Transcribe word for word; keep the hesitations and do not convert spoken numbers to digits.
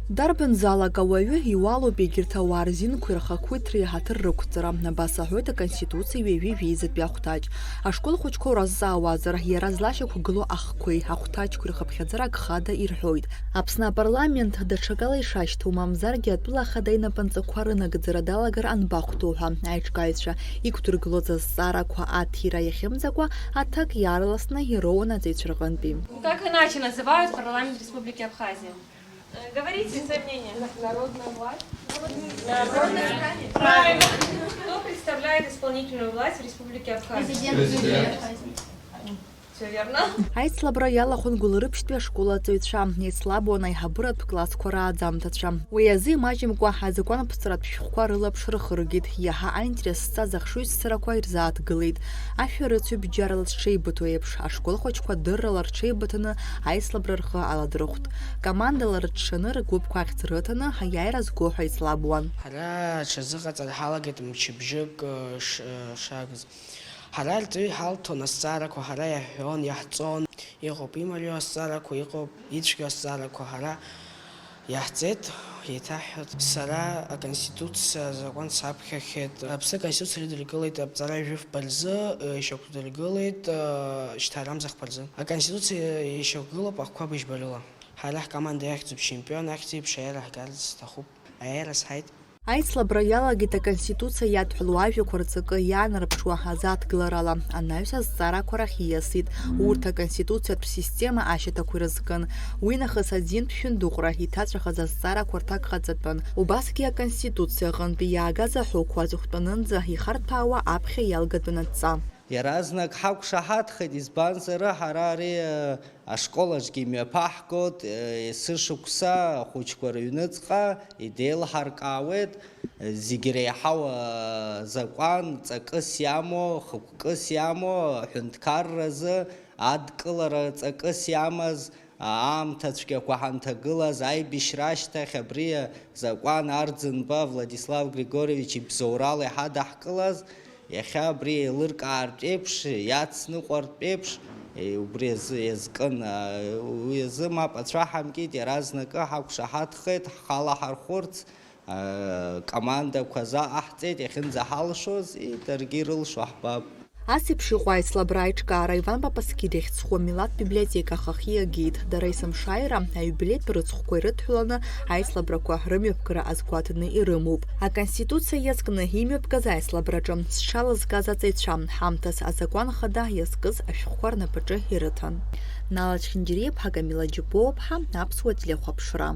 Дарбанзаалак ауаҩы иуалуп егьырҭ ауаа рзинқәеи рхақәиҭреи аҳаҭыр рықәҵара, абас аҳәоит Аконституциа ҩажәи жәеизатәи ахәҭаҷ. Ашкол хәыҷқәа уразҵаауазар, иара злашьақәгылоу ахқәеи ахәҭаҷқәеи рхыԥхьаӡара акы хада ирҳәоит. Аԥсны апарламент даҽакала ишашьҭоу, мамзаргьы атәыла ахада инапынҵақәа рынагӡара далагар анбахәҭоу ҳәа аиҿкааҩцәа иқәдыргылоз азҵаарақәа аҭира иахьымӡакәа, аҭак иаарласны ироуан аҵаҩцәа рҟынтәи. Ну, как иначе называют парламент Республики Абхазия? Э, говорите свое мнение. Народная власть. Народная власть. Правильно. Кто представляет исполнительную власть в Республике Абхазия? Президент. Президент. Всё верно. Аицлабра иалахәын Гәылрыԥшьтәи ашкол аҵаҩцәа, еицлабуан аиҳабыратә классқәа рааӡамҭацәа. Уи азы имаҷымкәа азакәанԥҵаратә шәҟәқәа рылаԥш рхыргеит, иаҳа аинтерес зҵаз ахшыҩзцарақәа ирзааҭгылеит. Ашәарыцаҩ бџьарла зҽеибыҭо еиԥш, ашкол хәыҷқәа дыррала рҽеибыҭаны аицлабра рхы аладырхәт. Командала рыҽшаны ргәыԥқәа ахьӡ рыҭаны аиааира зго ҳәа еицлабуан. Ҳара аҽазыҟаҵара ҳалагеит мчыбжьык, ш-, шагыз. Ҳара рҵаҩы иҳалҭон азҵаарақәа, ҳара иаҳҳәон, иаҳҵон. Иҟоуп имариоу азҵаарақәа, иҟоуп ицәгьоу азҵаарақәа, ҳара иаҳҵеит, еиҭаҳҳәоит. Сара аконституциа азакәан саԥхьахьеит. Аԥсны аконституциа рыдыркылеит аԥҵара жәыфба рзы, ишьақәдыргылеит, шьҭа арамзахба рзы. Аконституциа ишьақәгылоуп ахқәа быжьба рыла. Ҳара ҳкоманда иахьӡуп чемпион, ахьӡ-еиԥш аиааира ҳгарц сҭахуп. Аиааира сҳаит. Аицлабра иалагеит Аконституциа иадҳәалоу ажәақәа рҵакы иаанарԥшуа азааҭгыларала. Анаҩс азҵаарақәа рахь ииасит. Урҭ аконституциатә система ашьаҭақәа ирызкын. Уи нахыс азинтә шәындыҟәра иҭаҵәахыз азҵаарақәа рҭак ҟаҵатәын. Убасгьы Аконституциа аҟынтәи иаагаз аҳәоуқәа аҵыхәтәанынӡа ихарҭәаауа аԥхьа иалгатәын адҵа. Иаразнак ҳақәшаҳаҭхеит, избанзар, ҳара ари, э, ашкол аҿгьы имҩаԥаҳгоит, э, есышықәса ахәыҷқәа рыҩныҵҟа идеилаҳаркаауеит, э, зегь реиҳау, э, закәан ҵакыс иамоу, хықәкыс иамоу аҳәынҭқарразы, адкылара ҵакыс иамаз, аамҭа цәгьақәа ҳанҭагылаз, аибашьра ашьҭахь абри азакәан Арӡынба Владислав Григорьевич ибзоурала иҳадаҳкылаз, иахьа абри еилыркаартә еиԥш, иацныҟәартә еиԥш, е, убри азы иазкын, а, уи азы мап ацәаҳамкит, иаразнакы ҳақәшаҳаҭхеит, ҳхала ҳархәырц, а, командақәа заҟаҳҵеит, иахьынӡаҳалшоз, и, даргьы ирылшо ҳбап. Ас еиԥш иҟоу аицлабра аиҿкаара Иван Папасқьида ихьӡ зху амилаҭтә библиотека ахахьы иагеит. Дара есымшааира аиубилеитә рыцхәқәа ирыдҳәаланы аицлабрақәа рымҩаԥгара азгәаҭаны ирымоуп. Аконституциа иазкны имҩаԥгаз аицлабраҿы зҽалазгаз аҵаҩцәа ҳамҭас азакәан хада иазкыз ашәҟәқәа рнапаҿы ирыҭан. Нала Чхинџьариаԥҳа, Камила Џьапуаԥҳа, Аԥсуа телехәаԥшра.